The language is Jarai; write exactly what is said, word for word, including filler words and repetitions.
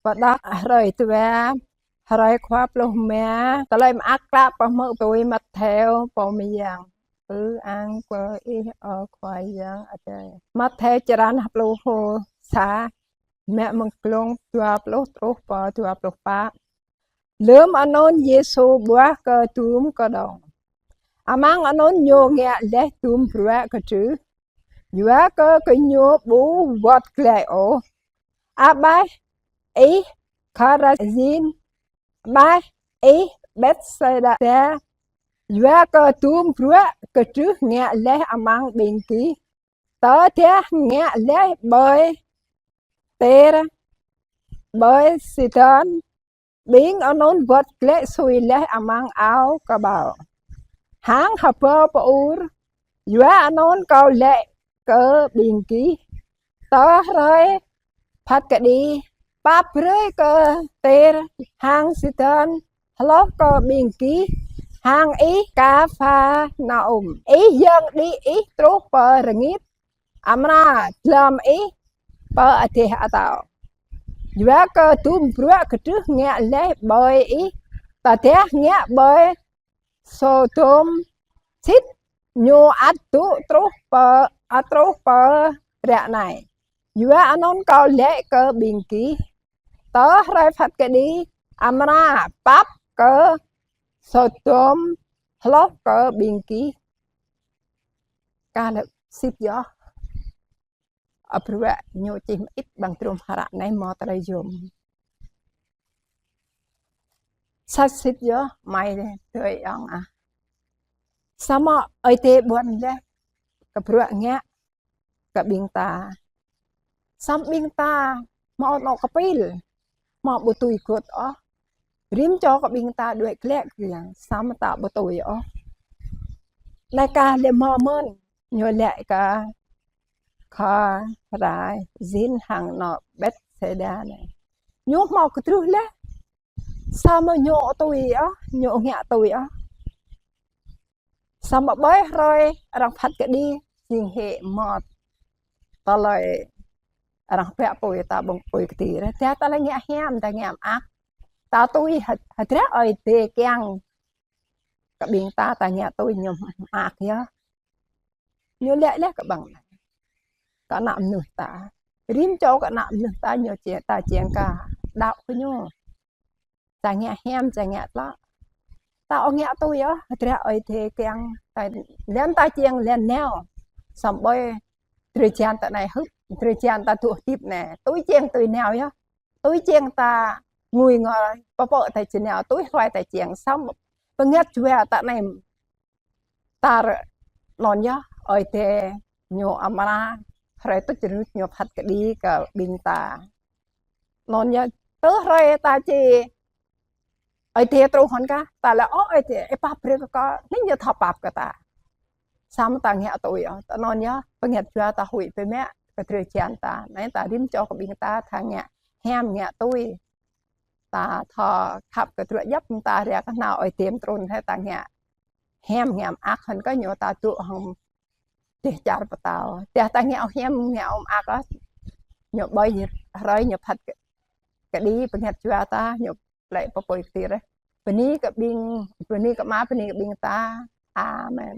Pơđok hrơi dua, hrơi khua pluh rơma, tơlơi mơak klă pơhmư̆ tui Mattheo pô mơyang. Ư-ang kơ Ih, ơ Khua Yang Adai. Mattheo črăn pluh sa, mă mơ̆ng glông dua pluh truh pơ dua pluh pă. Lơm anŭn Yêsu ƀuah kơ dum kơđông. Amăng anŭn Ñu ngă laih dum bruă kơdrưh, yua kơ gơñu ƀu wơ̆t glaĭ ôh. Aƀaih ih Khôrazin, aƀaih ih Betsaida, yua kơ dum bruă kơdrưh ngă laih amăng ƀing gih, tơdah ngă laih ƀơi Tir, ƀơi Sidôn, ƀing anŭn wơ̆t glaĭ sui laih amăng ao kơƀâo hăng hơbâo pơur. Yua anŭn Kâo laĭ kơ ƀing gih, tơ hrơi phat kơđi, pap brơi kơ Tir hăng Sidôn hloh kơ ƀing gih. Hăng ih Kapharnaum, ih yơ̆ng đĭ ih truh pơ rơngit, amra glŏm ih pơ adih atâo. Yua kơ dum bruă kơdrưh ngă laih ƀơi ih, tơdah ngă ƀơi Sôdôm sĭt, ñu ăt dŏ truh pơ, ăt truh pơ ră anai. Yua anŭn Kâo laĭ kơ ƀing gih, tơ hrơi phat kơđi, amra pap kơ Sôdôm hloh kơ ƀing gih. Kah lĕ sĭt yơh. Ơ bruă ñu čih mơit ƀăng trôm hră anai mơ̆ tơlơi yôm. Sĭt sĭt yơh, mơi tui ong ah. Samơ̆ Ơi Adai ƀuăn laih kơ bruă ngă kơ ƀing ta. Samơ̆ ƀing ta mơ̆ anŏ kơpĭl, mơ̆ ƀu tui gơ̆t ôh. Rĭm čô kơ ƀing ta đuaĭ glaĭ kơ Yang, samơ̆ ta ƀu tui ôh. Anai kah lĕ mơ̆ mơ̆n, ñu laĭ kơ Khôrazin hăng anŏ Betsaida anai. Ñu hmâo kơdrưh laih. Samơ̆ ñu ƀu tui ôh, ñu ngă tui ôh. Samơ̆ ƀơi hrơi arăng phat kơđi, jing hĭ mơ̆ tơlơi arăng pĕ apui ta ƀơ̆ng apui kơtir. Tơdah tơlơi ngă hiam, ta ngă mơak, ta tui hă-, hơdră Ơi Adai kiăng kơ ƀing ta, ta ngă tui ñu mơak yơh. Ñu laĭ laih kơ ƀăng anai. Kơ ană mơnuih ta. Rĭm čô kơ ană mơnuih ta ñu či-, ta čiăng kơ đaŏ kơ ñu. Ta ngă hiam, ta ngă klă. Ta ƀu ngă tui yơh, hơdră Ơi Adai kiăng. Ta, laih ta čiăng laih nao. Samơ̆ ƀơi drơi jan ta anai hŭp, drơi jan ta dŏ hơdip anai. Tui čiăng tui nao yơh. Tui čiăng ta ngui ngor, pơpŏk ta či nao, tui hluai ta čiăng. Samơ̆ bơngăt jua ta anai tar anŭn yơh, Ơi Adai ñu amra hrơi tuč rơnuč ñu phat kơđi kơ ƀing ta. Anŭn yơh, tơ hrơi ta či Ơi Adai truh hŏn kah, ta laĭ: Ơ Ơi Adai, ih pap brơi kơ kâo, anai ñu thâo pap kơ ta. Samơ̆ ta ngă tui ôh, tơ anŭn yơh, bơngăt jua ta huĭ biă mă kơ drơi jan ta. Anai ta rĭm čô kơ ƀing ta, ta ngă hiam ngă tui. Ta thâo khăp kơ drơi djăp ta ră kơ nao Ơi Adai trŭn hĕ ta ngă hiam ngă mơak hŏn kơ ñu ta dŏ hăng dêh čar pơtao. Tơdah ta ngă hiam ngă mơak ah, ñu ƀơi hrơi ñu phat kơ-, kơđi bơngăt jua ta, ñu plĕ pơpui kơtir. Bơni kơ ƀing, bơni kơ Ama, bơni kơ ƀing ta. Amen.